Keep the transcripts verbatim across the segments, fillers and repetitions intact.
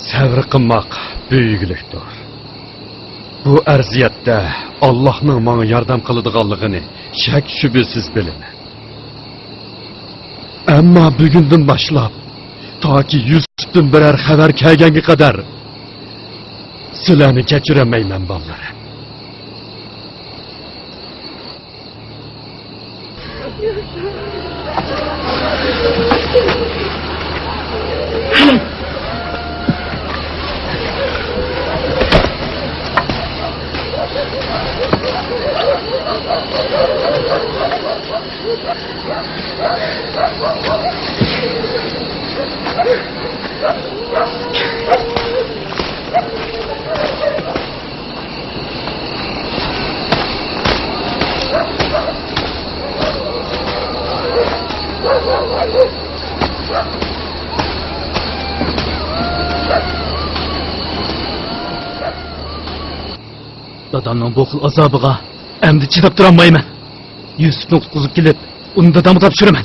سەۋر قىلماق بۈيۈكلۈكتۇر. بۇ ئەرزىيەتتە ئاللاھنىڭ ماڭا ياردەم قىلىدىغانلىقىنى شەك-شۈبھىسىز بىلىمەن. ئەمما بۈگۈندىن باشلاپ، تاكى يۈسۈپتىن بىرەر خەۋەر كەلگەنگە قەدەر، سىلەرنى كەچۈرەلمەيمەن، بالىلىرىم. دادامنىڭ بۇ خىل ئازابىغا ئەمدى چىداپ تۇرالمايمەن. يۈسۈپنى قۇتقۇزۇپ كېلىپ، ئۇنى دادامغا تاپشۇرىمەن.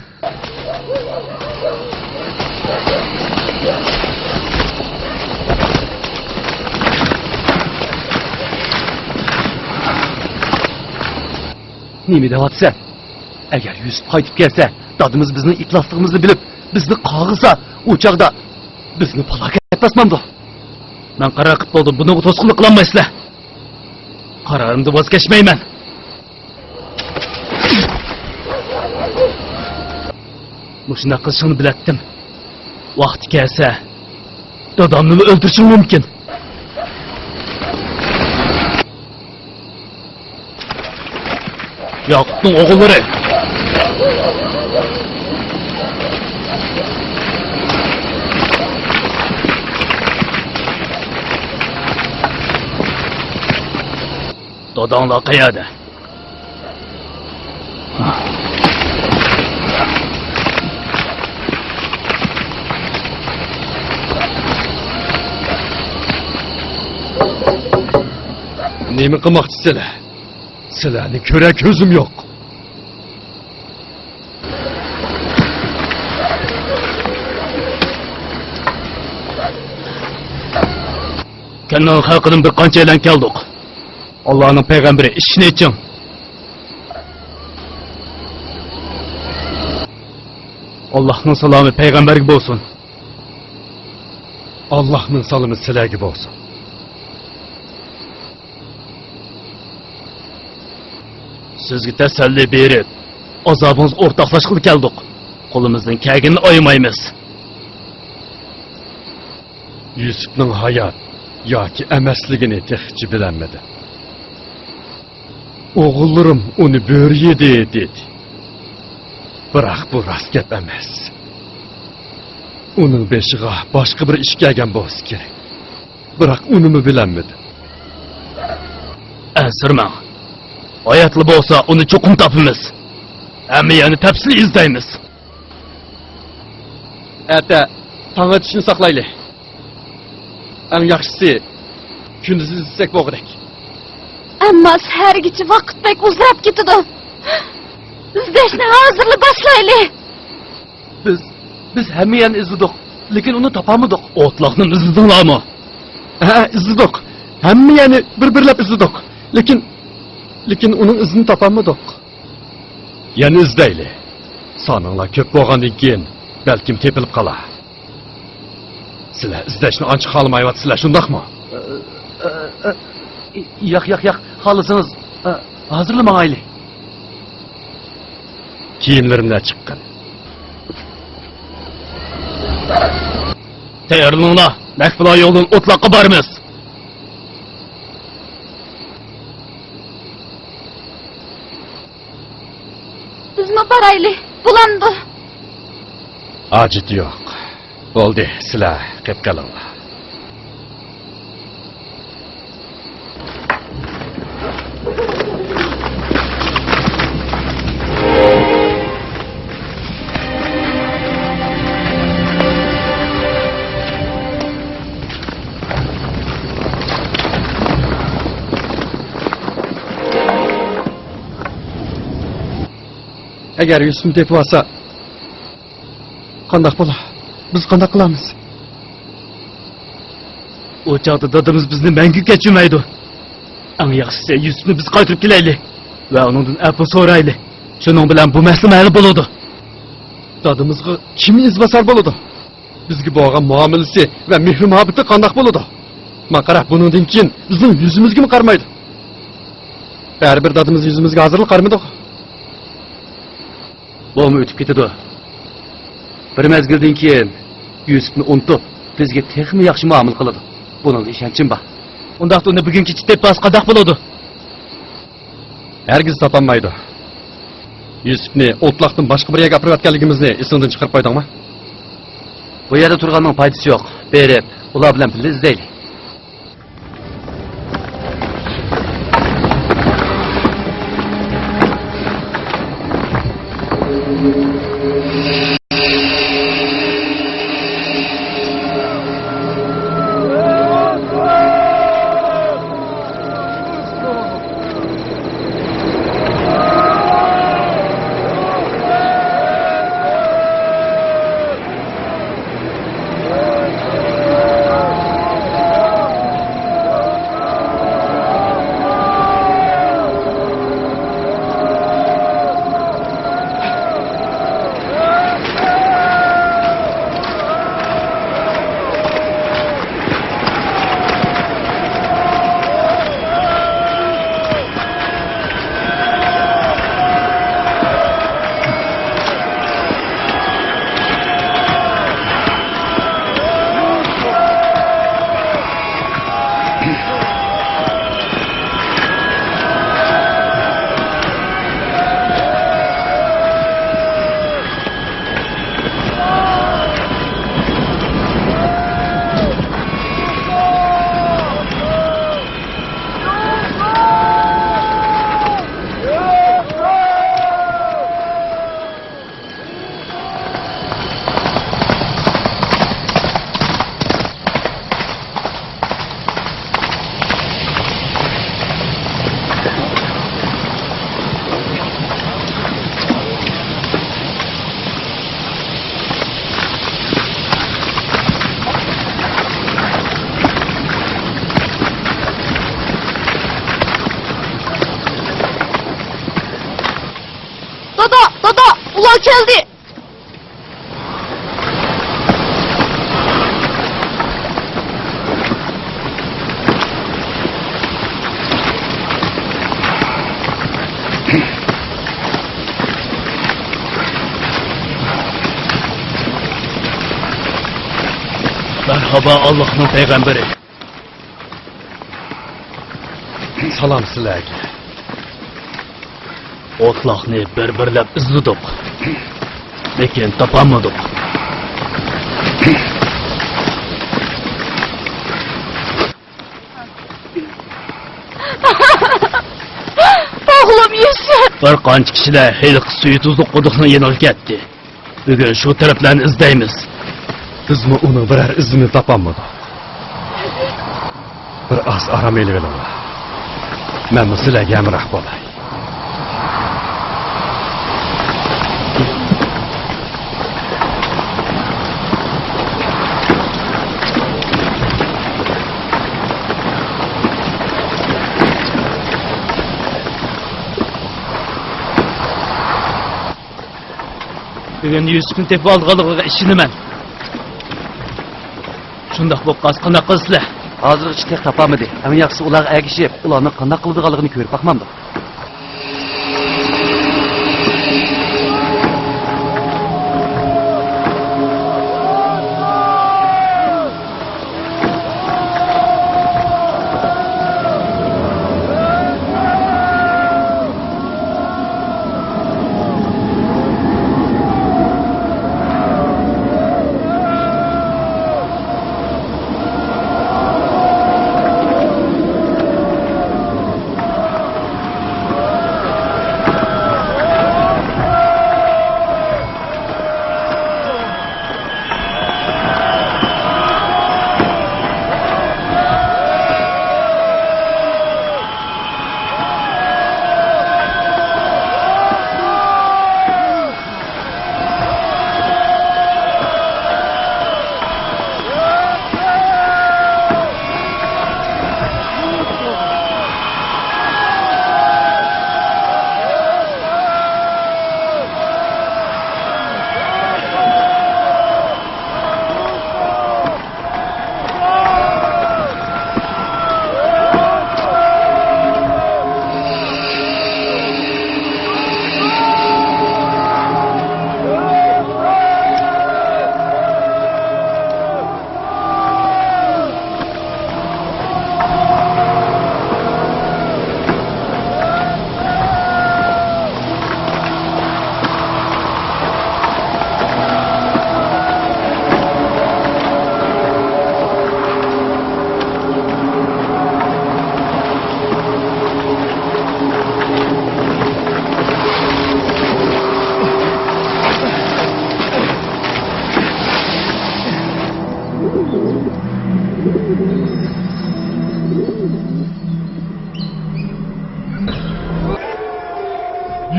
نېمە دەۋاتىسەن؟ ئەگەر يۈسۈپ قايتىپ كەلسە، دادىمىز بىزنىڭ ئىپلاسلىقىمىزنى بىلىپ، بىزنى قاغىسا، ئۇ چاغدا بىزنى پالاكەت باسمامدۇ؟ مەن قارار قىلىپ بولدۇم، بۇنىڭغا توسقۇنلۇق قىلالمايسىلەر. قارارىمدىن ۋاز كەچمەيمەن. مۇشۇنداق قىلىشىڭنى بىلەتتىم. ۋاقتى كەلسە، دادامنىمۇ ئۆلتۈرۈشۈڭ مۇمكىن. ياقۇپنىڭ ئوغۇللىرى. داداڭلار قەيەردە؟ نېمە قىلماقچىسىلەر؟ سىلەرنى كۆرەر كۆزۈم يوق. كەنئان خەلقىدىن بىر قانچەيلەن كەلدۇق. ئاللانىڭ پەيغەمبىرى، ئىشىكنى ئېچىڭ. ئاللاھنىڭ سالامى پەيغەمبەرگە بولسۇن. ئاللاھنىڭ سالىمى سىلەرگە بولسۇن. سىزگە تەسەللى بېرىپ، ئازابىڭىزغا ئورتاقلاشقىلى كەلدۇق. قولىمىزدىن كەلگىنىنى ئايىمايمىز. يۈسۈپنىڭ ھايات ياكى ئەمەسلىكىنى تېخىچە بىلەلمىدىم. ئوغۇللىرىم ئۇنى بۆرە يېدى دېدى. بىراق بۇ راست گەپ ئەمەس. ئۇنىڭ بېشىغا باشقا بىر ئىش كەلگەن بولسا كېرەك. بىراق ئۇنىمۇ بىلەلمىدىم. ئەنسىرىمەڭ. ھاياتلا بولسا ئۇنى چوقۇم تاپىمىز. ھەممە يەرنى تەپسىلىي ئىزدەيمىز. ئەتە تاڭ ئېتىشنى ساقلايلى. ئەڭ ياخشىسى، كۈندۈز ئىزدىسەك بولغۇدەك. ئەمما سەھەرگىچە ۋاقىت بەك ئۇزاپ كېتىدۇ. ئىزدەشنى ھازىرلا باشلايلى. بىز، بىز ھەممە يەرنى ئىزدىدۇق، لېكىن ئۇنى تاپالمىدۇق. ئوتلاقنىمۇ ئىزدىدىڭلارمۇ؟ ھە، ئىزدىدۇق. ھەممە يەرنى بىر-بىرلەپ ئىزدىدۇق. لېكىن، لېكىن ئۇنىڭ ئىزىنى تاپالمىدۇق. يەنە ئىزدەيلى. سانىڭلار كۆپ بولغاندىن كېيىن، بەلكىم تېپىلىپ قالار. سىلەر ئىزدەشنى ئانچە خالىمايۋاتىسىلەر، شۇنداقمۇ؟ ئە، ئە، ئە، ياق، ياق، ياق، خالىسىڭىز، ئە، ھازىرلا ماڭايلى. كىيىملىرىمنى ئەچىققىن. تەييارلىنىڭلار، مەخپىلا يولدىن ئوتلاققا بارىمىز. بىزمۇ بارايلى، بولامدۇ؟ ھاجىتى يوق. بولدى، سىلەر قېپ قېلىڭلار. ئەگەر يۈسۈپنى تېپىۋالسا، قانداق بولا؟ بىز قانداق قىلارمىز؟ ئۇ چاغدا دادىمىز بىزنى مەڭگۈ كەچۈرمەيدۇ. ئەڭ ياخشىسى يۈسۈپنى بىز قايتۇرۇپ كېلەيلى ۋە ئۇنىڭدىن ئەپۇ سورايلى. شۇنىڭ بىلەن بۇ مەسىلە ھەل بولىدۇ. دادىمىزغا كىم ئىزباسار بولىدۇ؟ بىزگە بولغان مۇئامىلىسى ۋە مېھرى-مۇھەببىتى قانداق بولىدۇ؟ ماڭا قارا، بۇنىڭدىن كېيىن بىزنىڭ يۈزىمىزگىمۇ قارىمايدۇ. بەرىبىر دادىمىز يۈزىمىزگە ھازىرلا قارىمىدۇق. بۇمۇ ئۆتۈپ كېتىدۇ. بىر مەزگىلدىن كېيىن يۈسۈپنى ئۇنتۇپ، بىزگە تېخىمۇ ياخشى مۇئامىلە قىلىدۇ. بۇنىڭغا ئىشەنچىم بار. ئۇنداقتا ئۇنى بۈگۈن كېچە تېپىپ ئالسا قانداق بولىدۇ؟ ھەرگىز تاپالمايدۇ. يۈسۈپنى ئوتلاقتىن باشقا بىر يەرگە ئاپىرىۋەتكەنلىكىمىزنى ئېسىڭدىن چىقىرىپ قويدۇڭمۇ؟ بۇ يەردە تۇرغاننىڭ پايدىسى يوق. بېرىپ، ئۇلار بىلەن بىللە ئىزدەيلى. دادا، دادا، ئۇلار كەلدى! مەرھابا، ئاللاھنىڭ پەيغەمبىرى. سالام سىلەرگە. ئوتلاقنى بىر-بىرلەپ ئىزدىدۇق، لېكىن تاپالمىدۇق. ئوغلۇم يۈسۈپ! بىر قانچە كىشىلەر ھېلىقى سۈيى تۇزلۇق قۇدۇقنىڭ يېنىغا كەتتى. بۈگۈن شۇ تەرەپلەرنى ئىزدەيمىز. بىزمۇ ئۇنىڭ بىرەر ئىزىنى تاپالمىدۇق. بىر ئاز ئارام ئېلىۋېلىڭلار. مەنمۇ سىلەرگە ھەمراھ بولاي. بۈگۈن يۈسۈپنى تېپىۋالىدىغانلىقىغا ئىشىنىمەن. شۇنداق بولۇپ قالسا قانداق قىلىسىلەر؟ ھازىرغىچە تېخى تاپالمىدى. ئەڭ ياخشىسى ئۇلارغا ئەگىشىپ، ئۇلارنىڭ قانداق قىلىدىغانلىقىنى كۆرۈپ باقمامدۇق؟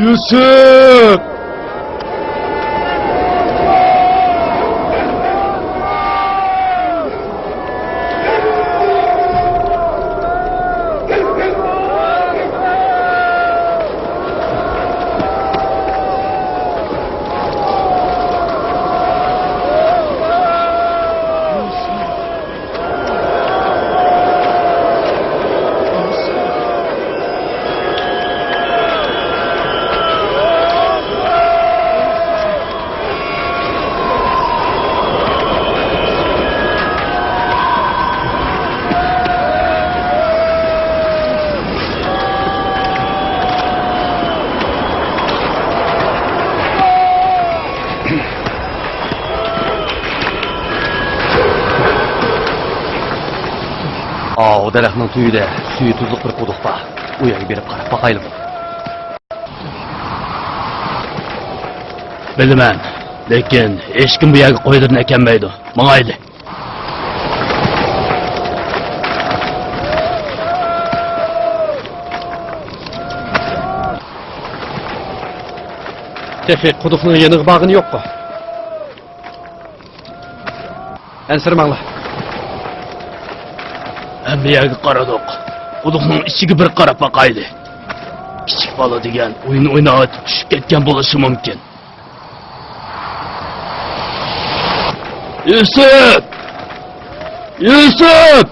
يۈسۈپ! ئاۋۇ دەرەخنىڭ تۈۋىدە سۈيى تۇزلۇق بىر قۇدۇق بار. ئۇ يەرگە بېرىپ قاراپ باقايلىمۇ؟ بىلىمەن، لېكىن ھېچكىم بۇ يەرگە قويلىرىنى ئەكەلمەيدۇ. ماڭايلى. تېخى قۇدۇقنىڭ يېنىغا بارغىنى يوققۇ. ئەنسىرىمەڭلار. ھەممە يەرگە قارىدۇق. قۇدۇقنىڭ ئىچىگە بىر قاراپ باقايلى. كىچىك بالا دېگەن ئويۇن ئويناۋېتىپ چۈشۈپ كەتكەن بولۇشى مۇمكىن. يۈسۈپ! يۈسۈپ!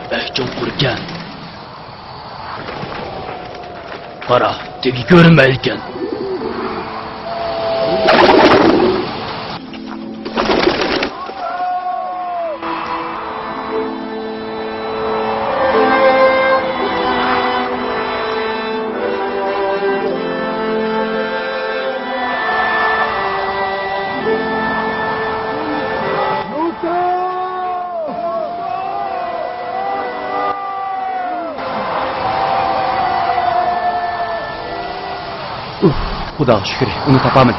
بەك چوڭقۇركەن. قارا، تېگى كۆرۈنمەيدىكەن. ئۇھ، خۇداغا شۈكرى، ئۇنى تاپامەن.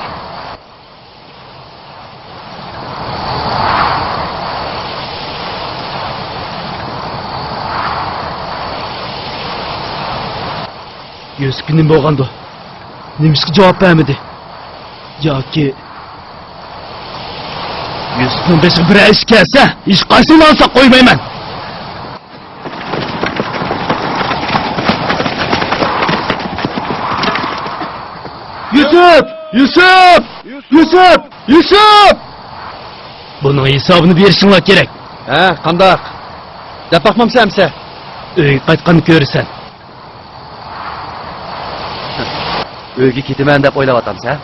يۈسۈپكە نېمە بولغاندۇ؟ نېمىشقا جاۋاب بەرمىدى؟ ياكى يۈسۈپنىڭ بېشىغا بىرەر ئىش كەلسە، ھېچقايسىڭلارنى ساق قويمايمەن. يۈسۈپ! يۈسۈپ! يۈسۈپ! يۈسۈپ! بۇنىڭ ھېسابىنى بېرىشىڭلار كېرەك. ھە، قانداق؟ دەپ باقمامسەن ئەمسە؟ ئۆيگە قايتقاندا كۆرىسەن. ئۆيگە كېتىمەن دەپ ئويلاۋاتامسەن؟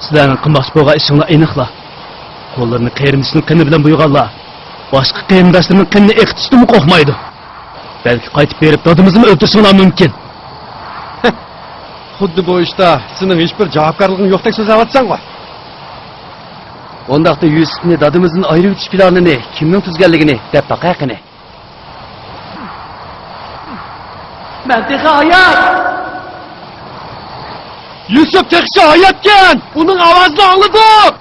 سىلەرنىڭ قىلماقچى بولغان ئىشىڭلار ئېنىقلا. قوللىرىنى قېرىندىشىنىڭ قېنى بىلەن بويىغانلار باشقا قېرىنداشلىرىنىڭ قېنىنى ئېقىتىشتىنمۇ قورقمايدۇ. بەلكى قايتىپ بېرىپ دادىمىزنىمۇ ئۆلتۈرۈشۈڭلار مۇمكىن. خۇددى بۇ ئىشتا سېنىڭ ھېچبىر جاۋابكارلىقىڭ يوقتەك سۆزلەۋاتىسەنغۇ؟ ئۇنداقتا يۈسۈپنى دادىمىزدىن ئايرىۋېتىش پىلانىنى كىمنىڭ تۈزگەنلىكىنى دەپ باقاي قېنى. مەن تېخى ھايات! يۈسۈپ تېخىچە ھاياتكەن! ئۇنىڭ ئاۋازىنى ئاڭلىدۇق!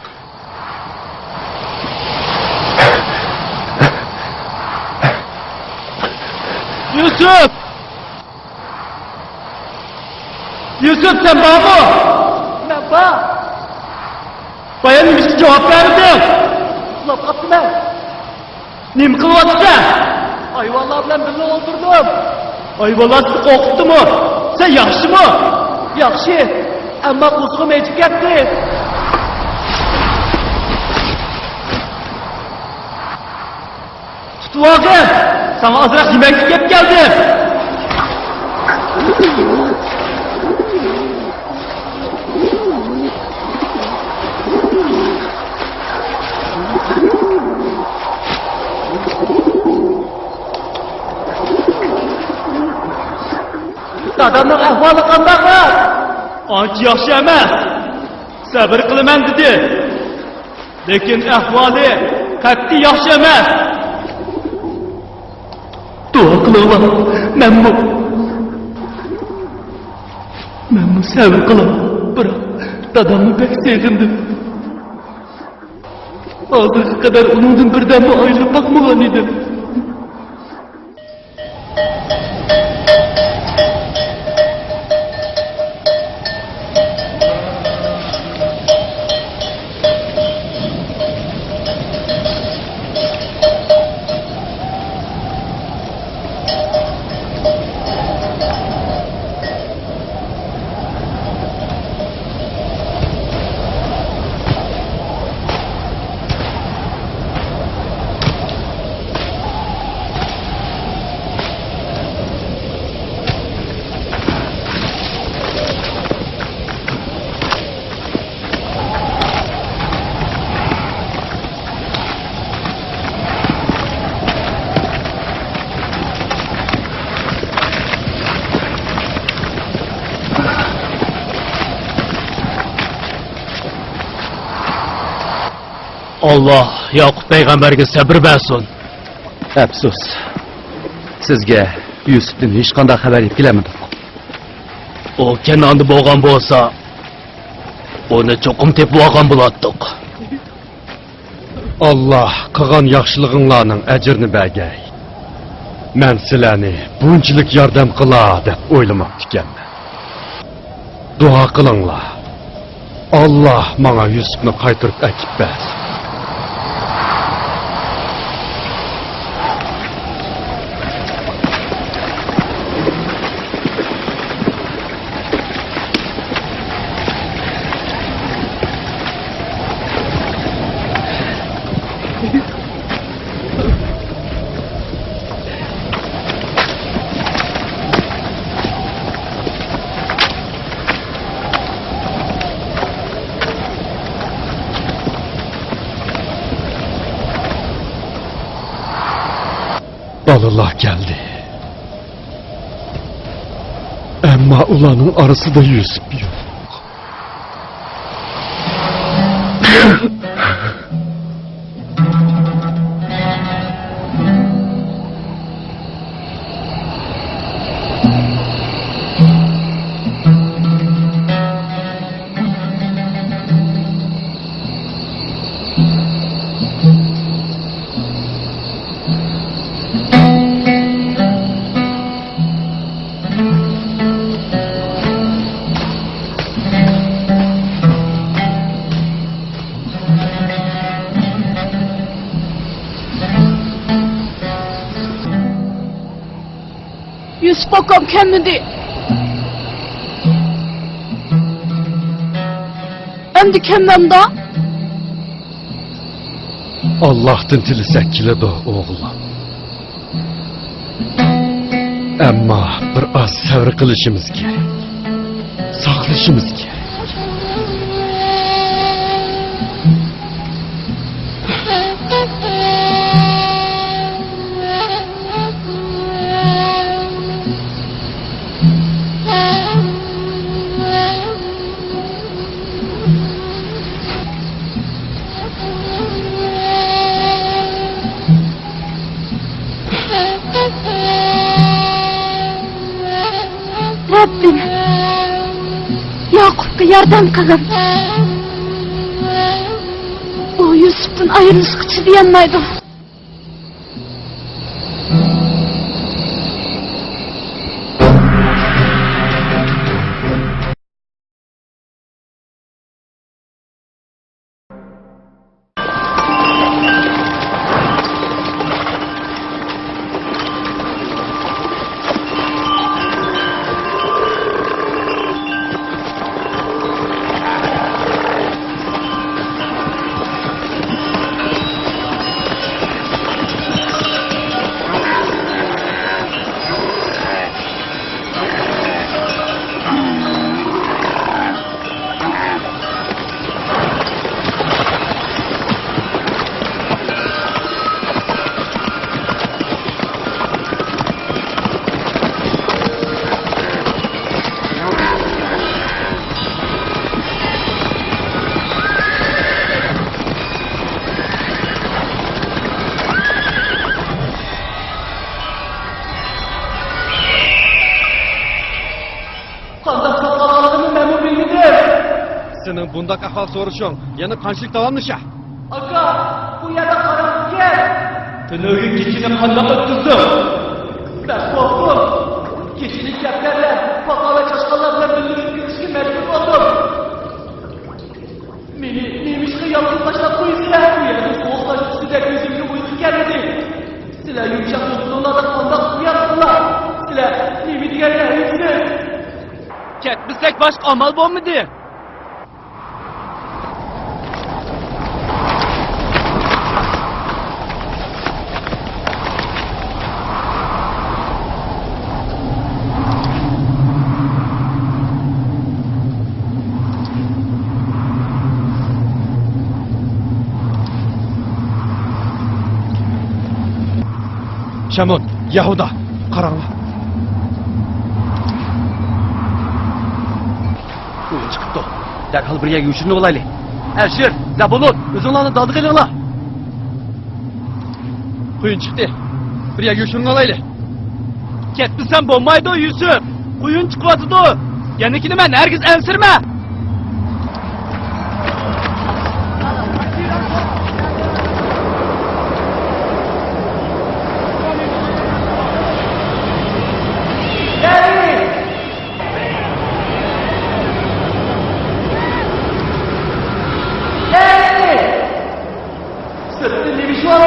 يۈسۈپ! يۈسۈپ، سەن بارمۇ؟ مەن بار. بايا نېمىشقا جاۋاب بەرمىدىڭ؟ ئۇخلاپ قاپتىمەن. نېمە قىلىۋاتىسەن؟ ھايۋانلار بىلەن بىللە ئولتۇردۇم. ھايۋانلار سېنى قورقۇتتىمۇ؟ سەن ياخشىمۇ؟ ياخشى. ئەمما قورسىقىم ئېچىپ كەتتى. تۇتۇۋالدىم! ساڭا ئازراق يېمەكلىك ئېلىپ كەلدىم! دادامنىڭ ئەھۋالى قانداق؟ ئانچە ياخشى ئەمەس. سەۋر قىلىمەن دېدى. لېكىن ئەھۋالى قەتئىي ياخشى ئەمەس. دۇئا قىلىڭلار، مەنمۇ، مەنمۇ سەۋر قىلاي، بىراق دادامنى بەك سېغىندىم. ھازىرغا قەدەر ئۇنىڭدىن بىردەممۇ ئايرىلىپ باقمىغان ئىدىم. ئاللا ياقۇپ پەيغەمبەرگە سەبرى بەرسۇن. ئەپسۇس، سىزگە يۈسۈپتىن ھېچقانداق خەۋەر يېتىپ كېلەلمىدۇق. ئۇ كەنئاندا بولغان بولسا، ئۇنى چوقۇم تېپىۋالغان بولاتتۇق. ئاللا قىلغان ياخشىلىقىڭلارنىڭ ئەجرىنى بەرگەي. مەن سىلەرنى بۇنچىلىك ياردەم قىلار دەپ ئويلىماپتىكەنمەن. دۇئا قىلىڭلار، ئاللا ماڭا يۈسۈپنى قايتۇرۇپ ئەكىپ بەرسۇن. بالىلار كەلدى. ئەمما ئۇلارنىڭ ئارىسىدا يۈسۈپ يوق. يۈسۈپ ئاكام كەلمىدى. ئەمدى كەلمەمدا؟ ئاللاھتىن تىلىسەك كېلىدۇ، ئوغلۇم. ئەمما بىر ئاز سەۋر قىلىشىمىز كېرەك. ساقلىشىمىز كېرەك. رەببىم، ياقۇپقا ياردەم قىلغىن. ئۇ يۈسۈپتىن ئايرىلىشقا چىدىيالمايدۇ. قانداق قىلىپ قالغانلىقىنى مەنمۇ بىلمىدىم. سېنىڭ بۇنداق ئەھۋال سورىشىڭ يەنە قانچىلىك داۋاملىشار؟ ئاكا، بۇ يەردە قاراڭغۇكەن. تۈنۈگۈن كېچىنى قانداق ئۆتكۈزدۈڭ؟ بەك قورقتۇم. كېچىنى كەپتەرلەر، پاقا ۋە چاشقانلار بىلەن بىللە ئۆتكۈزۈشكە مەجبۇر بولدۇم. مېنى نېمىشقا يالغۇز تاشلاپ قويىسىلەر؟ بۇ يەردە سوغۇق تاش ئۈستىدە كۆزۈمگە ئۇيقۇ كەلمىدى. سىلەر يۇمشاق دوستۇڭلاردا قانداق ئۇياتسىلەر؟ سىلەر نېمە دېگەن رەھىمسىز! كەتمىسەك باشقا ئامال بولمىدى. شامون، يەھۇدا، قاراڭلار. ئۇ چىقىپتۇ. دەرھال بىر يەرگە يوشۇرۇنۇۋالايلى. ئەشىر، زەبۇلۇن، ئۆزۈڭلارنى دالدىغا ئېلىڭلار. قۇيۇن چىقتى. بىر يەرگە يوشۇرۇنۇۋالايلى. كەتمىسەم بولمايدۇ، يۈسۈپ. قۇيۇن چىقىۋاتىدۇ. يەنە كېلىمەن، ھەرگىز ئەنسىرىمە. سىرتتىن نېمە ئىش بار؟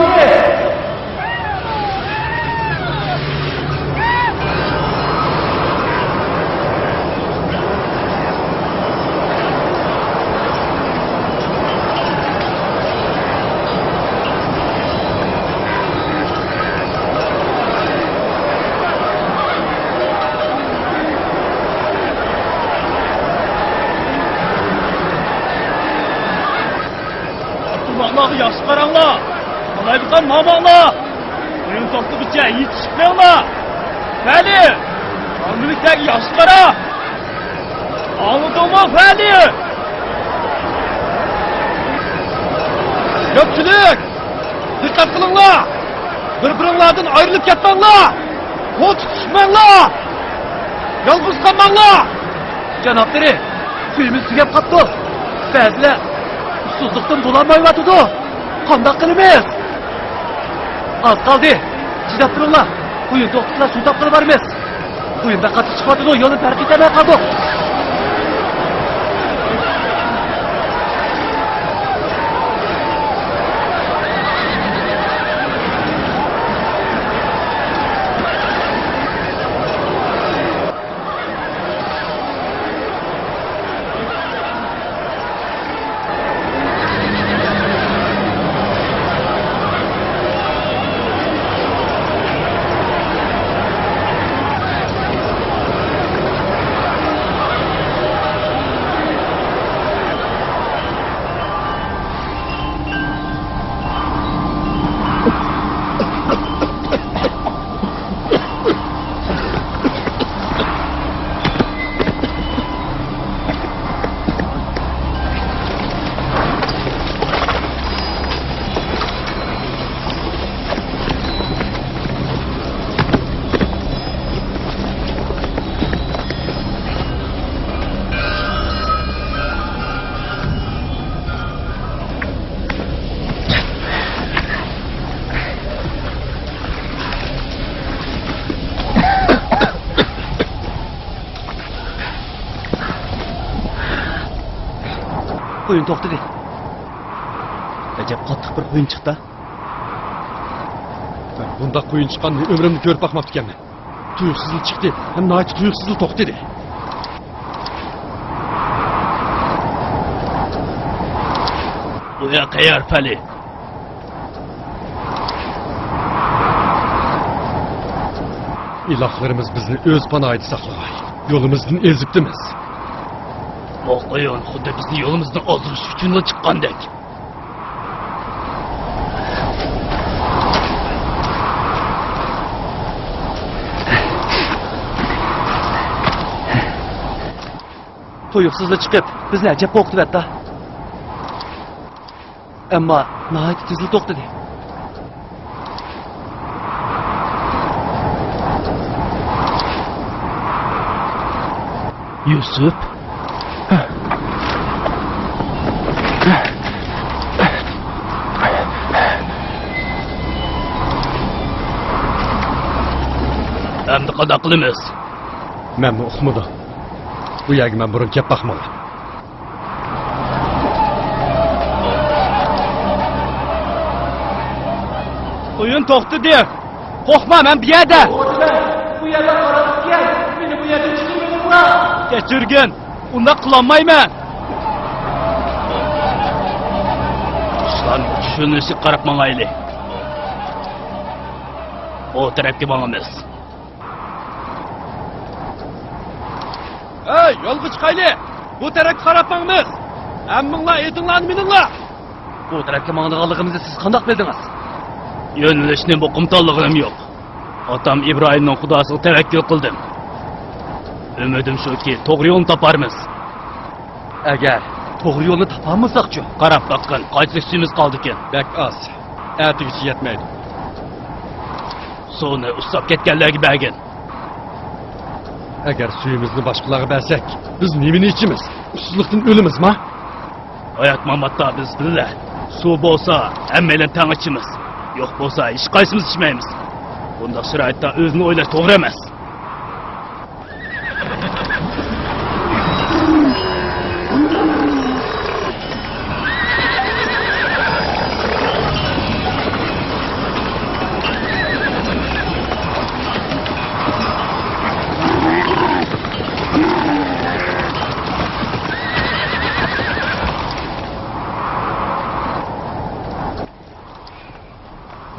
ئابدۇللاھلارغا ياخشى قاراڭلار. قالايمىقان ماماڭلار. ئويۇن توختىغۇچە يېتىشىپ مېڭىڭلار. ۋەلى، ئامېرىكىلەرگە ياخشى قارا. ئاڭلىدىڭمۇ، ۋەلى؟ كۆپچىلىك، دىققەت قىلىڭلار. بىر-بىرىڭلاردىن ئايرىلىپ كەتمەڭلار. قول تۇتۇشماڭلار. يالغۇز قالماڭلار. جانابلىرى، سۈيىمىز تۈگەپ قاپتۇ. بەزىلەر ئۇسسۇزلۇقتىن بولالمايۋاتىدۇ. قانداق قىلىمىز؟ ئاز قالدى. چىداپ تۇرۇڭلار. قۇيۇن توختىسىلا سۇ تاپقىلى بارىمىز. قۇيۇن بەك قاتتىق چىقىۋاتىدۇ. يولنى پەرق ئېتەلمەي قالدۇق. قۇيۇن توختىدى. ئەجەب قاتتىق بىر قۇيۇن چىقتى. مەن بۇنداق قۇيۇن چىققاننى ئۆمرۈمدە كۆرۈپ باقماپتىكەنمەن. تۇيۇقسىزلا چىقتى ھەم ناھايىتى تۇيۇقسىزلا توختىدى. بۇ يەر قەيەر، پەلى؟ ئىلاھلىرىمىز بىزنى ئۆز پاناھىدا ساقلىغاي. يولىمىزدىن ئېزىپتىمىز. بۇ قۇيۇن خۇددى بىزنى يولىمىزدىن ئازدۇرۇش ئۈچۈنلا چىققاندەك. تۇيۇقسىزلا چىقىپ، بىزنى ئەجەب قورقۇتۇۋەتتى. ئەمما ناھايىتى تېزلا توختىدى. يۈسۈپ. ئەمدى قانداق قىلىمىز؟ مەنمۇ ئۇقمىدىم. بۇ يەرگە مەن بۇرۇن كەپ باقمىغان. ئويۇن توختىدى. قورقما، مەن بۇ يەردە. بۇ يەردە قاراپ كەل. مېنى بۇ يەردىن چىقىرىۋېتىڭلار. كەچۈرگىن، ئۇنداق قىلالمايمەن. ئىشلارنىڭ چۈشۈرۈلۈشىگە قاراپ ماڭايلى. ئۇ تەرەپكە ماڭىمىز. ھەي، يولغا چىقايلى! بۇ تەرەپكە قاراپ ماڭىمىز! ھەممىڭلار ئېتىڭلارنى مىنىڭلار! بۇ تەرەپكە ماڭىدىغانلىقىمىزنى سىز قانداق بىلدىڭىز؟ يۆنىلىشنى مۇقىم تاللىغىنىم يوق. ئاتام ئىبراھىمنىڭ خۇداسىغا تەۋەككۈل قىلدىم. ئۈمىدىم شۇكى، توغرا يولنى تاپارمىز. ئەگەر توغرا يولنى تاپالمىساقچۇ؟ قاراپ باققىن، قانچىلىك سۈيىمىز قالدىكىن؟ بەك ئاز. ئەتىگىچە يەتمەيدۇ. سۇنى ئۇسساپ كەتكەنلەرگە بەرگىن. ئەگەر سۈيىمىزنى باشقىلارغا بەرسەك، بىز نېمىنى ئىچىمىز؟ ئۇسسۇزلۇقتىن ئۆلىمىزما؟ ھايات-ماماتتا بىز بىللە. سۇ بولسا، ھەممەيلەن تەڭ ئىچىمىز. يوق بولسا، ھېچقايسىمىز ئىچمەيمىز. بۇنداق شارائىتتا ئۆزىنى ئويلاش توغرا ئەمەس.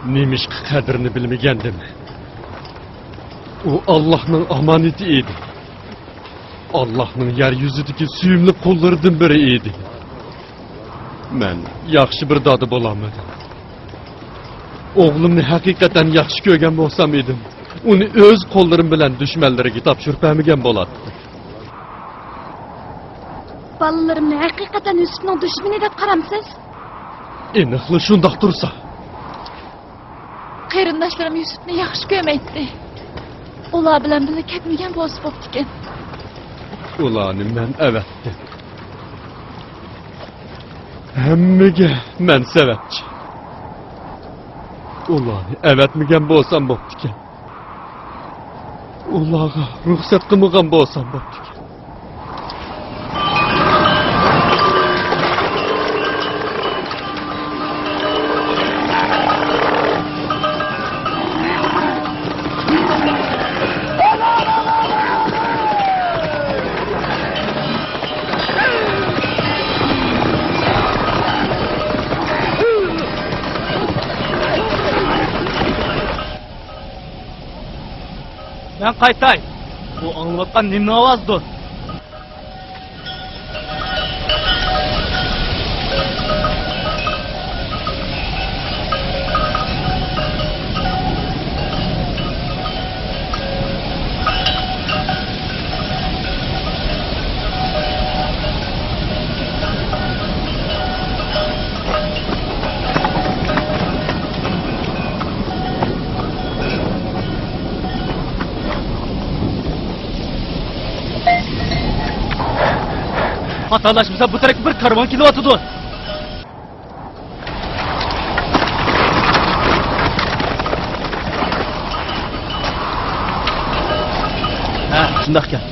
نېمىشقا قەدرىنى بىلمىگەندىم؟ ئۇ ئاللاھنىڭ ئامانىتى ئىدى. ئاللاھنىڭ يەر يۈزىدىكى سۆيۈملۈك قۇللىرىدىن بىرى ئىدى. مەن ياخشى بىر دادا بولالمىدىم. ئوغلۇمنى ھەقىقەتەن ياخشى كۆرگەن بولسام ئىدىم، ئۇنى ئۆز قوللىرىم بىلەن دۈشمەنلىرىگە تاپشۇرۇپ بەرمىگەن بولاتتىم. بالىلىرىمنى ھەقىقەتەن يۈسۈپنىڭ دۈشمىنى دەپ قارامسىز؟ ئېنىقلا شۇنداق تۇرسا. قېرىنداشلىرىم يۈسۈپنى ياخشى كۆرمەيتتى. ئۇلار بىلەن بىللە كەتمىگەن بولسا بوپتىكەن. ئۇلارنى مەن ئەۋەتتىم. ھەممىگە مەن سەۋەبچى. ئۇلارنى ئەۋەتمىگەن بولسام بوپتىكەن. ئۇلارغا رۇخسەت قىلمىغان بولسام بوپتىكەن. مەن قايتاي. بۇ ئاڭلىۋاتقان نېمىنىڭ ئاۋازىدۇ؟ خاتالاشمىسام، بۇ تەرەپكە بىر كارۋان كېلىۋاتىدۇ. ھە، شۇنداقكەن.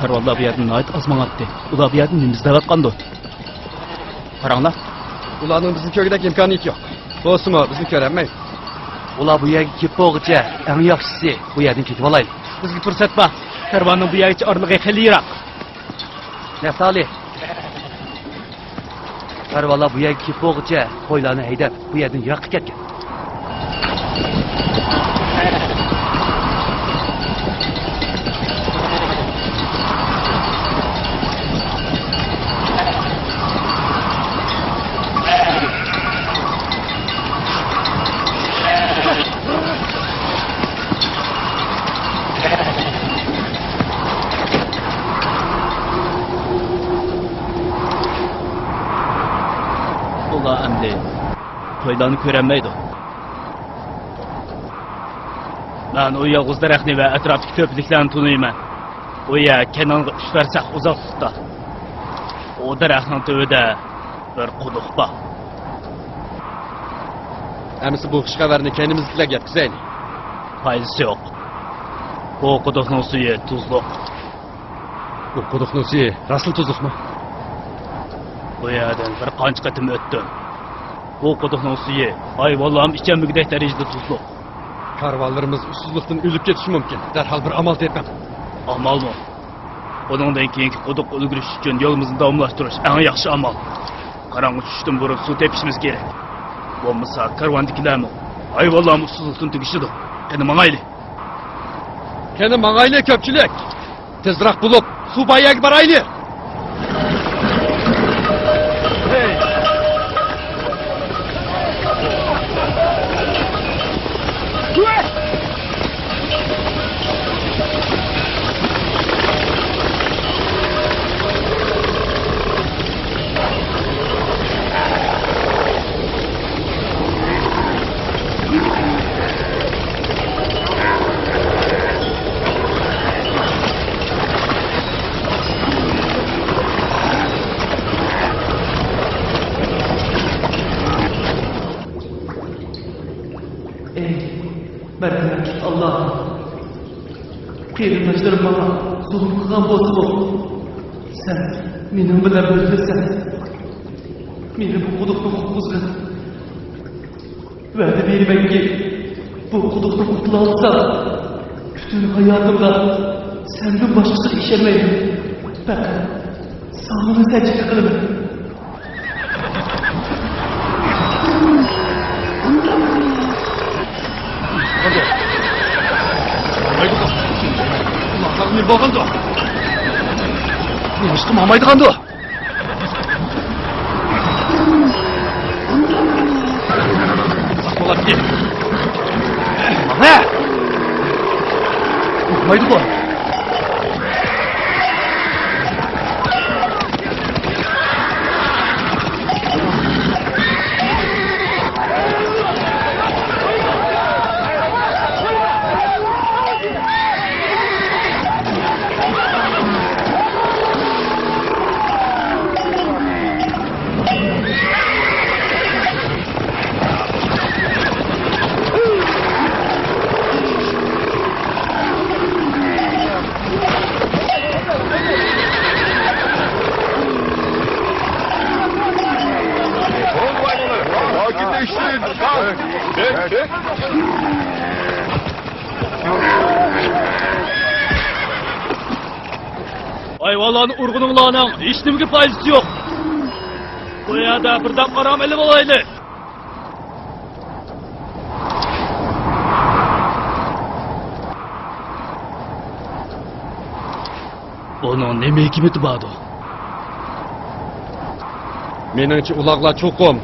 كارۋانلار بۇ يەردىن ناھايىتى ئاز ماڭاتتى. ئۇلار بۇ يەردىن نېمە ئىزدەۋاتقاندۇ؟ قاراڭلار. ئۇلارنىڭ بىزنى كۆرگۈدەك ئىمكانىيىتى يوق. بولسىمۇ، بىزنى كۆرەلمەيدۇ. ئۇلار بۇ يەرگە كېلىپ بولغۇچە ئەڭ ياخشىسى بۇ يەردىن كېتىۋالايلى. بىزگە پۇرسەت بار. كارۋاننىڭ بۇ يەرگىچە ئارىلىقى خېلى يىراق. نەفتالى. كارۋانلار بۇ يەرگە كېلىپ بولغۇچە قويلارنى ھەيدەپ، بۇ يەردىن يىراققا كەتكەن. ئۇلار ئەمدى قويلارنى كۆرەلمەيدۇ. مەن ئۇ يالغۇز دەرەخنى ۋە ئەتراپتىكى تۆپىلىكلەرنى تونۇيمەن. ئۇ يەر كەنئانغا ئۈچ پەرسەخ ئۇزاقلىقتا. ئۇ دەرەخنىڭ تۈۋىدە بىر قۇدۇق بار. ئەمىسە بۇ خۇش خەۋەرنى كەينىمىزدىكىلەرگە يەتكۈزەيلى. پايدىسى يوق. بۇ قۇدۇقنىڭ سۈيى تۇزلۇق. بۇ قۇدۇقنىڭ سۈيى راستلا تۇزلۇقمۇ؟ بۇ يەردىن بىر قانچە قېتىم ئۆتتۈم. بۇ قۇدۇقنىڭ سۈيى ھايۋانلارمۇ ئىچەلمىگۈدەك دەرىجىدە تۇزلۇق. كارۋانلىرىمىز ئۇسسۇزلۇقتىن ئۆلۈپ كېتىشى مۇمكىن. دەرھال بىر ئامال تېپىڭ. ئامالمۇ؟ بۇنىڭدىن كېيىنكى قۇدۇققا ئۈلگۈرۈش ئۈچۈن يولىمىزنى داۋاملاشتۇرۇش ئەڭ ياخشى ئامال. قاراڭغۇ چۈشۈشتىن بۇرۇن سۇ تېپىشىمىز كېرەك. بولمىسا كارۋاندىكىلەرمۇ، ھايۋانلارمۇ ئۇسسۇزلۇقتىن تۈگىشىدۇ. قېنى ماڭايلى. قېنى ماڭايلى كۆپچىلىك. تېزراق بولۇپ، سۇ بار يەرگە بارايلى. ھەي! قېرىنداشلىرىم ماڭا زۇلۇم قىلغان بولسىمۇ، سەن مېنىڭ بىلەن بىرگىسەن. مېنى بۇ قۇدۇقتىن قۇتقۇزغىن. ۋەدە بېرىمەنكى، بۇ قۇدۇقتىن قۇتۇلالىسام، پۈتۈن ھاياتىمدا سەندىن باشقىسىغا ئىشەنمەيمەن. پەقەت ساڭىلا سەجدە قىلىمەن. نېمە بولغاندۇ؟ ماڭا! ئۇقمايدىغۇ. ھايۋانلارنى ئۇرغىنىڭلارنىڭ ھېچنېمىگە پايدىسى يوق. بۇ يەردە بىردەم ئارام ئېلىپ ئالايلى. ئۇنىڭ نېمە ھېكمىتى باردۇ؟ مېنىڭچە، ئۇلاغلار چوقۇم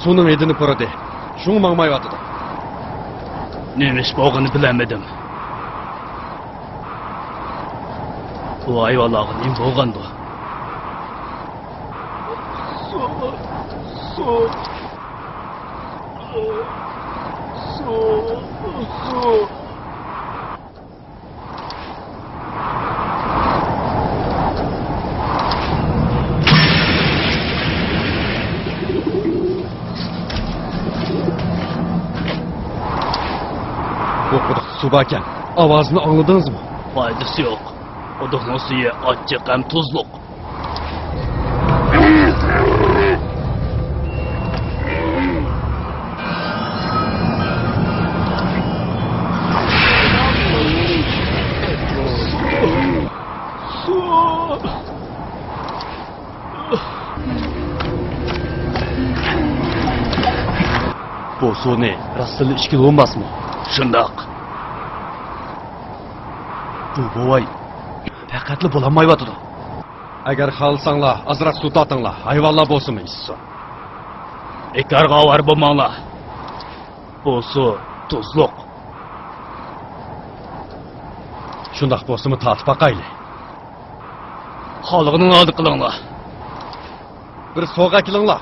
سۇنىڭ ھىدىنى پۇرىدى. شۇڭا ماڭمايۋاتىدۇ. نېمە ئىش بولغىنىنى بىلەلمىدىم. بۇ ھايۋانلارغا نېمە بولغاندۇ؟ سۇ، سۇ، سۇ، سۇ. بۇ قۇدۇقتا سۇ باركەن. ئاۋازىنى ئاڭلىدىڭىزمۇ؟ پايدىسى يوق. قۇدۇقنىڭ سۈيى ئاچچىق ھەم تۇزلۇق. بۇ سۇنى راستلا ئىچكىلى بولماسمۇ؟ شۇنداق. بۇ بوۋاي پەقەتلا بولالمايۋاتىدۇ. ئەگەر خالىساڭلار، ئازراق سۇ تارتىڭلار، ھايۋانلار بولسىمۇ ئىچسۇن. بىكارغا ئاۋارە بولماڭلار. بۇ سۇ تۇزلۇق. شۇنداق بولسىمۇ تارتىپ باقايلى. خالىغىنىڭلارنى قىلىڭلار. بىر سوغا ئەكېلىڭلار.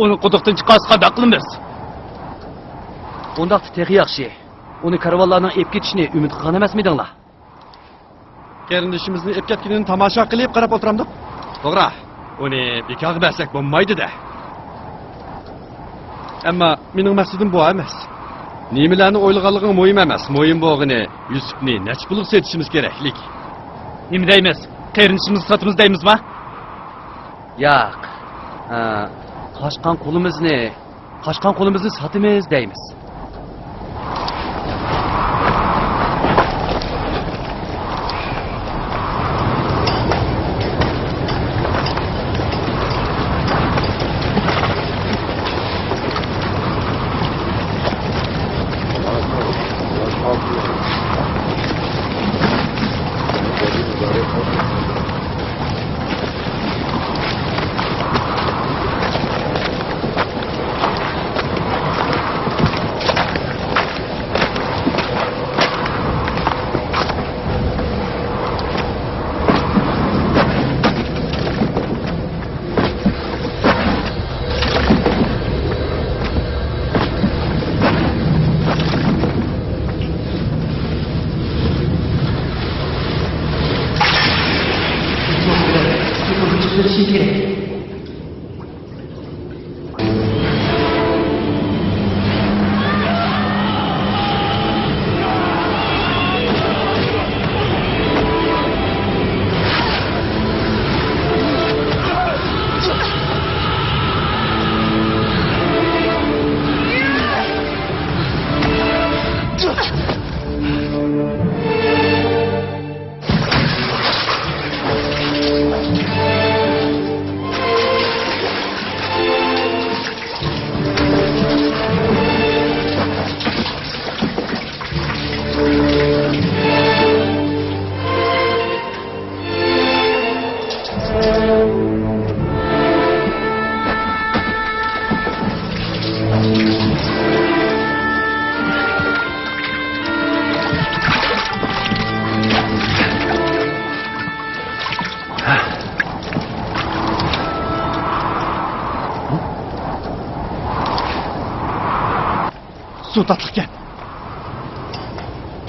ئۇنى قۇدۇقتىن چىقارسا قانداق قىلىمىز؟ ئۇنداقتا تېخى ياخشى. ئۇنى كارۋانلارنىڭ ئېلىپ كېتىشىنى ئۈمىد قىلغان ئەمەسمىدىڭلار؟ قېرىندىشىمىزنى ئېلىپ كەتكىنىنى تاماشا قىلىپ قاراپ ئولتۇرامدۇق؟ توغرا، ئۇنى بىكارغا بەرسەك بولمايدۇ-دە. ئەمما مېنىڭ مەقسىتىم بۇ ئەمەس. نېمىلەرنى ئويلىغانلىقىڭ مۇھىم ئەمەس. مۇھىم بولغىنى يۈسۈپنى نەچچە پۇلغا سېتىشىمىز كېرەكلىك. نېمە دەيمىز؟ قېرىندىشىمىزنى ساتىمىز دەيمىزما؟ ياق. ھە، قاچقان قۇلىمىزنى، قاچقان قۇلىمىزنى ساتىمىز دەيمىز. سۇ تاتلىقكەن.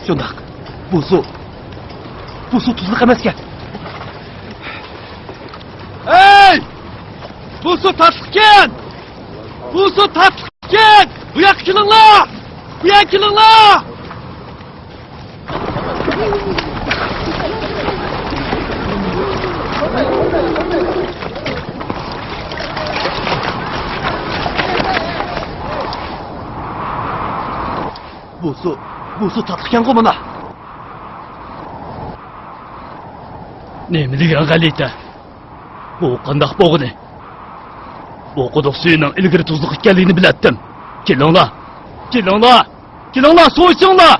شۇنداق. بۇ سۇ، بۇ سۇ تۇزلۇق ئەمەسكەن. ھەي! بۇ سۇ تاتلىقكەن! بۇ سۇ تاتلىقكەن! بۇ ياققا كېلىڭلار! بۇ ياققا كېلىڭلار! بۇ سۇ، بۇ سۇ تاتلىقكەنغۇ مانا. نېمە دېگەن غەلىتە؟ بۇ قانداق بولغىنى؟ بۇ قۇدۇق سۈيىنىڭ ئىلگىرى تۇزلۇق ئىكەنلىكىنى بىلەتتىم. كېلىڭلار! كېلىڭلار! كېلىڭلار، سۇ ئىچىڭلار!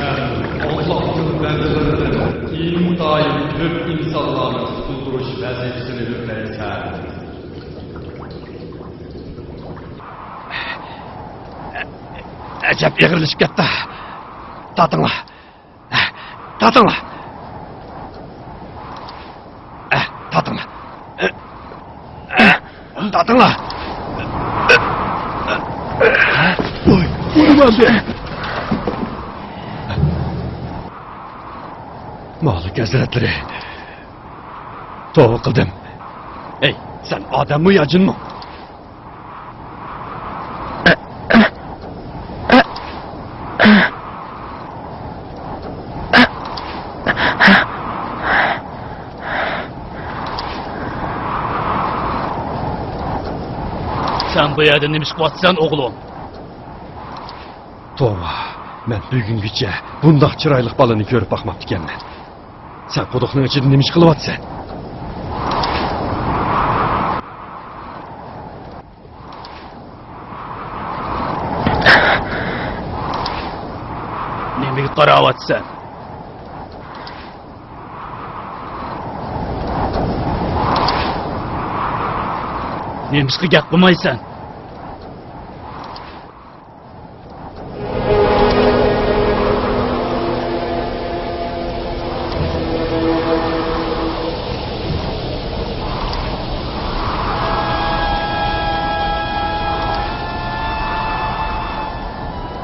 سەن ئاللاھنىڭ بەندىلىرىدىن ئىنتايىن كۆپ ئىنسانلارنى قۇتۇلدۇرۇش ۋەزىپىسىنى ئۆتەيسەن. ئەجەب ئېغىرلىشىپ كەتتى. تارتىڭلار. تارتىڭلار. تارتىڭلار. تارتىڭلار. ۋوي، ئۇنىماندى. مالىك ھەزرەتلىرى، توۋا قىلدىم. ئەي، سەن ئادەممۇ يا جىنمۇ؟ سەن بۇ يەردە نېمە ئىش قىلىۋاتىسەن، ئوغلۇم؟ توۋا، مەن بۈگۈنگىچە بۇنداق چىرايلىق بالىنى كۆرۈپ باقماپتىكەنمەن. سەن قۇدۇقنىڭ ئىچىدە نېمە ئىش قىلىۋاتىسەن؟ نېمىگە قاراۋاتىسەن؟ نېمىشقا گەپ قىلمايسەن؟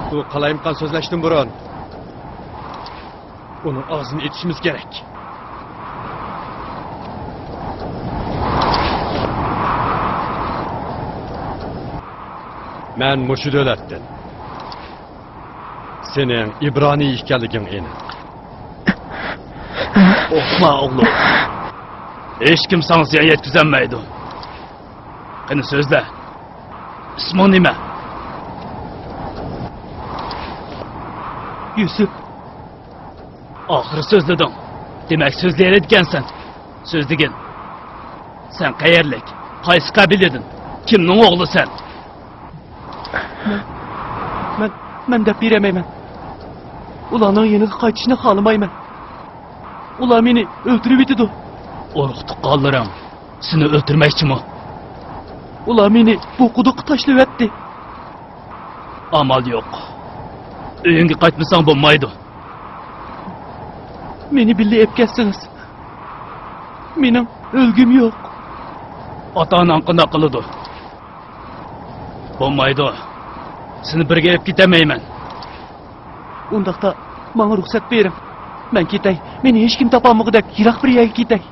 بۇ قالايمىقان سۆزلەشتىن بۇرۇن ئۇنىڭ ئاغزىنى ئېتىشىمىز كېرەك. مەن مۇشۇ دۆلەتتىن. سېنىڭ ئىبرانىي ئىكەنلىكىڭ ئېنىق. ئوقۇما، ئوغلۇم. ھېچكىم ساڭا زىيان يەتكۈزەلمەيدۇ. قېنى، سۆزلە. ئىسمىڭ نېمە؟ يۈسۈپ. ئاخىرى سۆزلىدىڭ. دېمەك، سۆزلىيەلەيدىكەنسەن. سۆزلىگىن. سەن قەيەرلىك؟ قايسى قەبىلىدىن؟ كىمنىڭ ئوغلى سەن؟ مەن، مەن، مەن دەپ بېرەلمەيمەن. ئۇلارنىڭ يېنىغا قايتىشنى خالىمايمەن. ئۇلار مېنى ئۆلتۈرۈۋېتىدۇ. ئۇرۇق-تۇغقانلىرىڭ سېنى ئۆلتۈرمەكچىمۇ؟ ئۇلار مېنى بۇ قۇدۇققا تاشلىۋەتتى. ئامال يوق. ئۆيۈڭگە قايتمىساڭ بولمايدۇ. مېنى بىللە ئېلىپ كەتسىڭىز. مېنىڭ ئۆلگۈم يوق. ئاتا-ئاناڭ قانداق قىلىدۇ؟ بولمايدۇ. سېنى بىرگە ئېلىپ كېتەلمەيمەن. ئۇنداقتا ماڭا رۇخسەت بېرىڭ. مەن كېتەي. مېنى ھېچكىم تاپالمىغۇدەك يىراق بىر يەرگە كېتەي.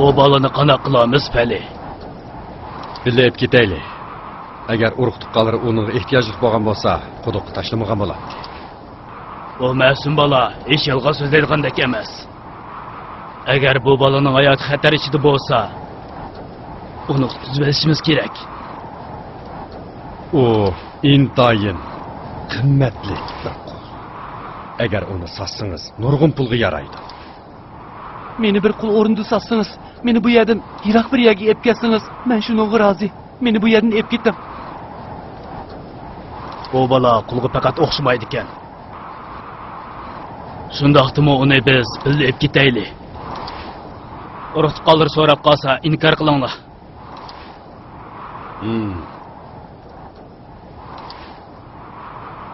بۇ بالىنى قانداق قىلىمىز، پەلى؟ بىللە ئېلىپ كېتەيلى. ئەگەر ئۇرۇق-تۇغقانلىرى ئۇنىڭغا ئېھتىياجلىق بولغان بولسا، قۇدۇققا تاشلىمىغان بولاتتى. ئۇ مەسۇم بالا، ھېچ يالغان سۆزلەيدىغاندەك ئەمەس. ئەگەر بۇ بالىنىڭ ھاياتى خەتەر ئىچىدە بولسا، ئۇنى قۇتقۇزۇۋېلىشىمىز كېرەك. ئۇ ئىنتايىن قىممەتلىك بىر قۇل. ئەگەر ئۇنى ساتسىڭىز، نۇرغۇن پۇلغا يارايدۇ. مېنى بىر قۇل ئورنىدا ساتسىڭىز، مېنى بۇ يەردىن يىراق بىر يەرگە ئېلىپ كەتسىڭىز، مەن شۇنىڭغا رازى. مېنى بۇ يەردىن ئېلىپ كېتىڭ. بۇ بالا قۇلغا پەقەت ئوخشىمايدىكەن. شۇنداقتىمۇ ئۇنى بىز بىللە ئېلىپ كېتەيلى. ئۇرۇق-تۇغقانلىرى سوراپ قالسا، ئىنكار قىلىڭلار. ھىم.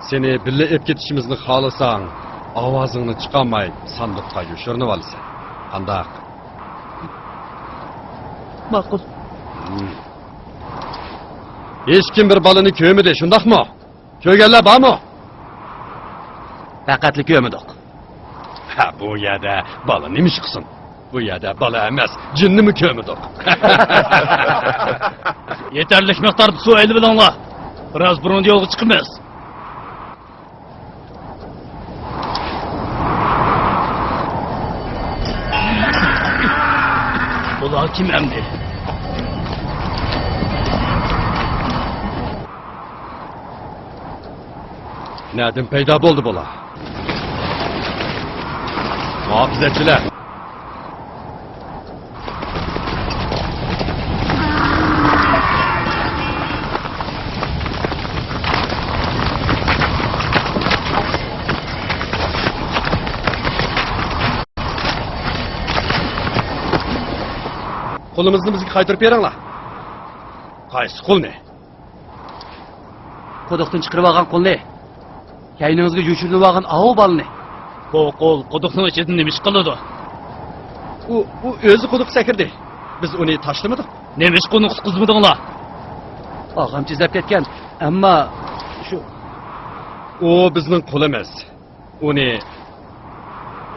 سېنى بىللە ئېلىپ كېتىشىمىزنى خالىساڭ، ئاۋازىڭنى چىقارماي ساندۇققا يوشۇرۇنۇۋالىسەن. قانداق؟ ماقۇل. ھىم. ھېچكىم بىر بالىنى كۆرمىدى، شۇنداقمۇ؟ كۆرگەنلەر بارمۇ؟ پەقەتلا كۆرمىدۇق. ھە، بۇ يەردە بالا نېمە ئىش قىلسۇن؟ بۇ يەردە بالا ئەمەس، جىننىمۇ كۆرمىدۇق. يېتەرلىك مىقداردا سۇ ئېلىۋېلىڭلار. بىراز بۇرۇن يولغا چىقىمىز. بۇلار كىم ئەمدى؟ نەدىن پەيدا بولدى بۇلار؟ مۇھاپىزەتچىلەر! قۇلىمىزنى بىزگە قايتۇرۇپ بېرىڭلار. قايسى قۇلنى؟ قۇدۇقتىن چىقىرىۋالغان قۇلنى. كەينىڭىزگە يوشۇرۇنۇۋالغان ئاۋۇ بالىنى. بۇ قۇل قۇدۇقنىڭ ئىچىدە نېمە ئىش قىلىدۇ؟ ئۇ، ئۇ ئۆزى قۇدۇققا سەكرىدى. بىز ئۇنى تاشلىمىدۇق. نېمىشقا ئۇنى قۇتقۇزمىدىڭلار؟ ئاغام تېزلەپ كەتكەن. ئەمما شۇ. ئۇ بىزنىڭ قۇلىمىز. ئۇنى.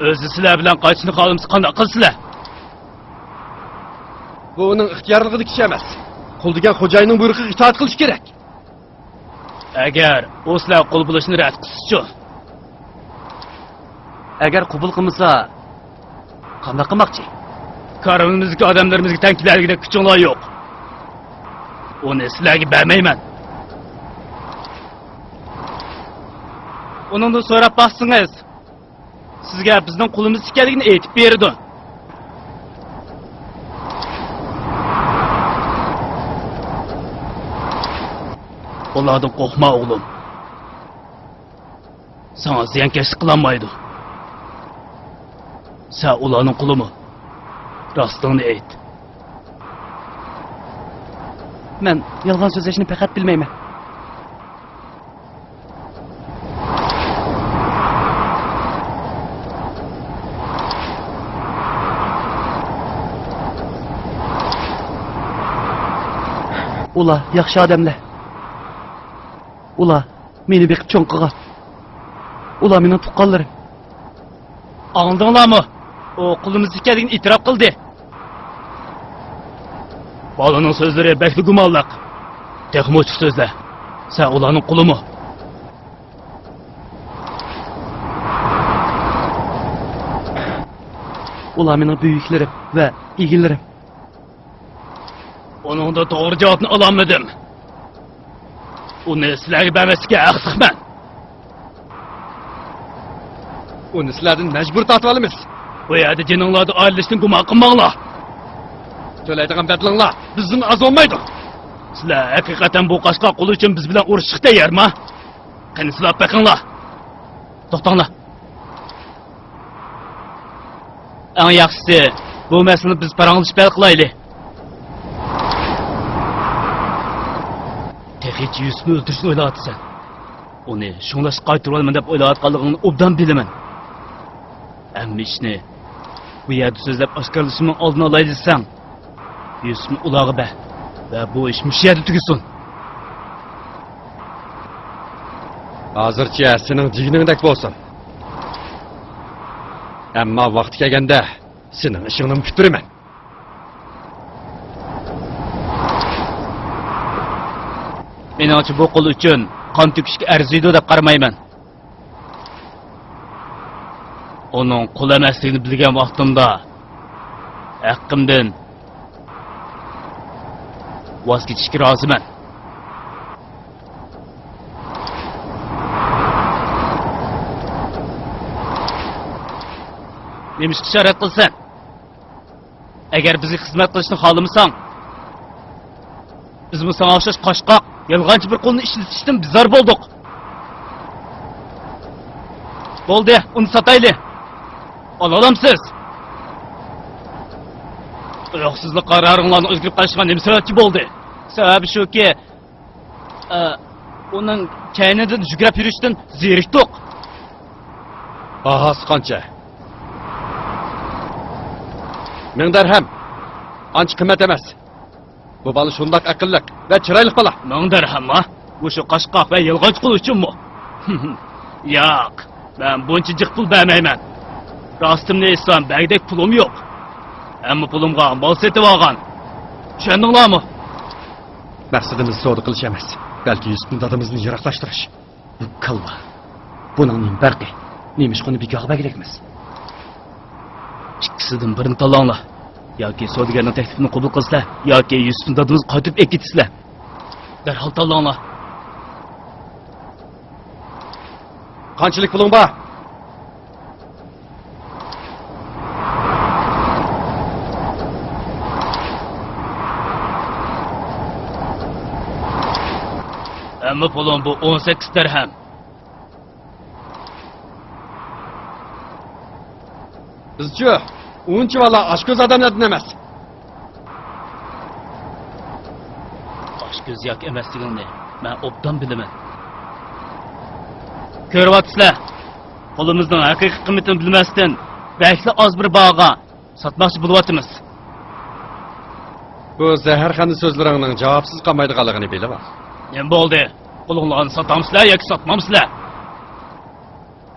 ئۆزى سىلەر بىلەن قايتىشنى خالىمىسا قانداق قىلىسىلەر؟ بۇ ئۇنىڭ ئىختىيارلىقىدىكى ئىش ئەمەس. قۇل دېگەن خوجايىننىڭ بۇيرۇقىغا ئىتائەت قىلىشى كېرەك. ئەگەر ئۇ سىلەر قۇل بولۇشنى رەت قىلسىچۇ؟ ئەگەر قوبۇل قىلمىسا، قانداق قىلماقچى؟ كارۋىنىمىزدىكى ئادەملىرىمىزگە تەڭ كېلەلىگۈدەك كۈچۈڭلار يوق. ئۇنى سىلەرگە بەرمەيمەن. ئۇنىڭدىن سوراپ باقسىڭىز، سىزگە بىزنىڭ قۇلىمىز ئىكەنلىكىنى ئېيتىپ بېرىدۇ. ئۇلاردىن قورقما، ئوغلۇم. ساڭا زىيانكەشلىك قىلالمايدۇ. سەن ئۇلارنىڭ قۇلىمۇ؟ راستىڭنى ئېيت. مەن يالغان سۆزلەشنى پەقەت بىلمەيمەن. ئۇلار ياخشى ئادەملەر. ئۇلار مېنى بېقىپ چوڭ قىلغان. ئۇلار مېنىڭ تۇغقانلىرىم. ئاڭلىدىڭلارمۇ؟ ئۇ قۇلىمىز ئىكەنلىكىنى ئېتىراپ قىلدى. بالىنىڭ سۆزلىرى بەكلا گۇمانلىق. تېخىمۇ ئوچۇق سۆزلە. سەن ئۇلارنىڭ قۇلىمۇ؟ ئۇلار مېنىڭ بۈيۈكلىرىم ۋە ئىگىلىرىم. ئۇنىڭدا توغرا جاۋابنى ئالالمىدىم. ئۇنى سىلەرگە بەرمەسلىككە ھەقلىقمەن. ئۇنى سىلەردىن مەجبۇر تارتىۋالىمىز. بۇ يەردە جېنىڭلاردىن ئايرىلىشتىن گۇمان قىلماڭلار. تۆلەيدىغان بەدىلىڭلار بىزدىن ئاز بولمايدۇ. سىلەر ھەقىقەتەن بۇ قاشقا قۇل ئۈچۈن بىز بىلەن ئۇرۇشۇشقا تەييارمۇ؟ قېنى سىلاپ بېقىڭلار. توختاڭلار. ئەڭ ياخشىسى، بۇ مەسىلىنى بىز پاراڭلىشىپ ھەل قىلايلى. تېخىچە يۈسۈپنى ئۆلتۈرۈشنى ئويلاۋاتىسەن. ئۇنى شۇڭلاشقا قايتۇرۇۋالىمەن دەپ ئويلاۋاتقانلىقىڭنى ئوبدان بىلىمەن. ھەممە ئىشنى بۇ يەردە سۆزلەپ ئاشكارىلىشىمنىڭ ئالدىنى ئالاي دېسەڭ، يۈسۈپنى ئۇلارغا بەر ۋە بۇ ئىش مۇشۇ يەردە تۈگىسۇن. ھازىرچە سېنىڭ دېگىنىڭدەك بولسۇن. ئەمما ۋاقتى كەلگەندە سېنىڭ ئىشىڭنىمۇ پۈتتۈرىمەن. مېنىڭچە، بۇ قۇل ئۈچۈن قان تۆكۈشكە ئەرزىيدۇ دەپ قارىمايمەن. ئۇنىڭ قۇل ئەمەسلىكىنى بىلگەن ۋاقتىمدا، ھەققىمدىن ۋاز كېچىشكە رازىمەن. نېمىشقا ئىشارەت قىلىسەن؟ ئەگەر بىزگە خىزمەت قىلىشنى خالىمىساڭ، بىزمۇ ساڭا ئوخشاش قاشقاق، يالغانچى بىر قۇلنى ئىشلىتىشتىن بىزار بولدۇق. بولدى، ئۇنى ساتايلى. ئالالامسىز؟ تۇيۇقسىزلا قارارىڭلارنى ئۆزگىرىپ قېلىشىڭلار نېمە سەۋەبچى بولدى؟ سەۋەبى شۇكى، ئە، ئۇنىڭ كەينىدىن يۈگۈرۈپ يۈرۈشتىن زېرىكتۇق. باھاسى قانچە؟ مىڭ دەرھەم. ئانچە قىممەت ئەمەس. بۇ بالا شۇنداق ئەقىللىق ۋە چىرايلىق بالا. مىڭ دەرھەمما؟ مۇشۇ قاشقاق ۋە يالغانچى قۇل ئۈچۈنمۇ؟ ياق، مەن بۇنچە جىق پۇل بەرمەيمەن. راستىمنى ئېيتسام، بەگدەك پۇلۇم يوق. ھەممە پۇلۇمغا مال سېتىۋالغان. چۈشەندىڭلارمۇ؟ مەقسىتىمىز سودا قىلىش ئەمەس، بەلكى يۈسۈپنى دادىمىزدىن يىراقلاشتۇرۇش. بۇ كاللا. بۇنىڭ نېمە پەرقى؟ نېمىشقا ئۇنى بىكارغا بەرگىلى ئەمەس؟ ئىككىسىدىن بىرىنى تاللاڭلار. ياكى سودىگەرنىڭ تەكلىپىنى قوبۇل قىلىسىلەر، ياكى يۈسۈپنى دادىمىزغا قايتۇرۇپ ئەكېتىسىلەر. دەرھال تاللاڭلار. قانچىلىك پۇلۇڭ بار؟ ھەممە پۇلۇم بۇ ئون سەككىز دەرھەم. بىزچۇ، ئۇنچىۋالا ئاچكۆز ئادەملەردىن ئەمەس. ئاچكۆز ياكى ئەمەسلىكىڭنى مەن ئوبدان بىلىمەن. كۆرۈۋاتىسىلەر، پۇلىمىزنىڭ ھەقىقىي قىممىتىنى بىلمەستىن، بەكلا ئاز بىر باھاغا ساتماقچى بولۇۋاتىمىز. بۇ زەھەرخەندە سۆزلىرىڭنىڭ جاۋابسىز قالمايدىغانلىقىنى بىلىۋال. نېمە بولدى؟ قۇلۇڭلارنى ساتامسىلەر ياكى ساتمامسىلەر؟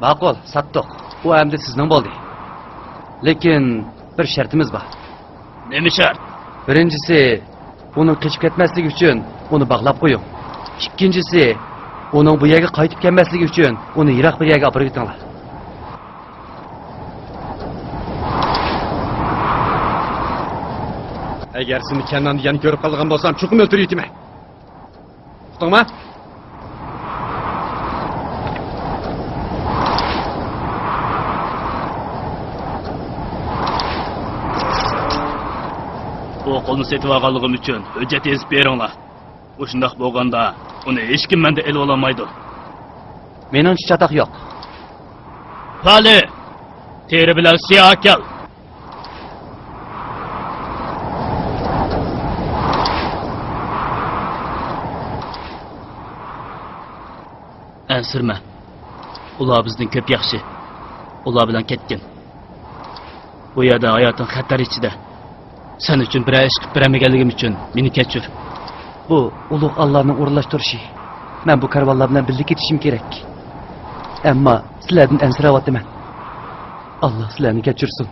ماقۇل، ساتتۇق. ئۇ ئەمدى سىزنىڭ بولدى. لېكىن بىر شەرتىمىز بار. نېمە شەرت؟ بىرىنچىسى، ئۇنىڭ قېچىپ كەتمەسلىكى ئۈچۈن ئۇنى باغلاپ قويۇڭ. ئىككىنچىسى، ئۇنىڭ بۇ يەرگە قايتىپ كەلمەسلىكى ئۈچۈن ئۇنى يىراق بىر يەرگە ئاپىرىۋېتىڭلار. ئەگەر سېنى كەنئاندا يەنە كۆرۈپ قالىدىغان بولسام، چوقۇم ئۆلتۈرۈۋېتىمەن. ئۇقتۇڭما؟ بۇ قۇلنى سېتىۋالغانلىقىم ئۈچۈن ھۆججەت يېزىپ بېرىڭلار. ئۇ شۇنداق بولغاندا، ئۇنى ھېچكىم مەندىن ئېلىۋالالمايدۇ. مېنىڭچە چاتاق يوق. پالى، تېرە بىلەن سىياھ ئەكەل. ئەنسىرىمە. ئۇلار بىزدىن كۆپ ياخشى. ئۇلار بىلەن كەتكىن. بۇ يەردە ھاياتىڭ خەتەر ئىچىدە. سەن ئۈچۈن بىرەر ئىش قىلىپ بېرەلمىگەنلىكىم ئۈچۈن مېنى كەچۈر. بۇ ئۇلۇغ ئاللانىڭ ئورۇنلاشتۇرۇشى. مەن بۇ كارۋانلار بىلەن بىللە كېتىشىم كېرەك. ئەمما سىلەردىن ئەنسىرەۋاتىمەن. ئاللا سىلەرنى كەچۈرسۇن.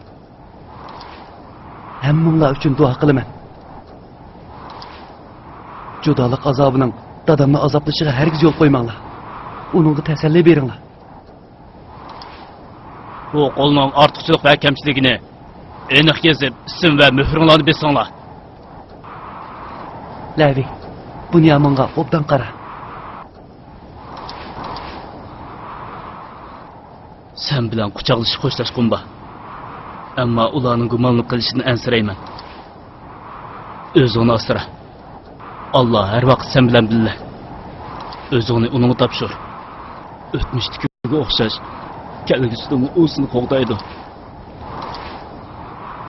ھەممىڭلار ئۈچۈن دۇئا قىلىمەن. جۇدالىق ئازابىنىڭ دادامنى ئازابلىشىغا ھەرگىز يول قويماڭلار. ئۇنىڭغا تەسەللى بېرىڭلار. بۇ قۇلنىڭ ئارتۇقچىلىق ۋە كەمچىلىكىنى ئېنىق يېزىپ، ئىسىم ۋە مۆھرۈڭلارنى بېسىڭلار. لەۋى، بۇنيامىنغا ئوبدان قارا. سەن بىلەن قۇچاقلىشىپ خوشلاشقۇم بار. ئەمما ئۇلارنىڭ گۇمانلىق قىلىشىدىن ئەنسىرەيمەن. ئۆزۈڭنى ئاسرا. ئاللا ھەر ۋاقىت سەن بىلەن بىللە. ئۆزۈڭنى ئۇنىڭغا تاپشۇر. ئۆتمۈشتىكىگە ئوخشاش، كەلگۈسىدىمۇ ئۇ سېنى قوغدايدۇ.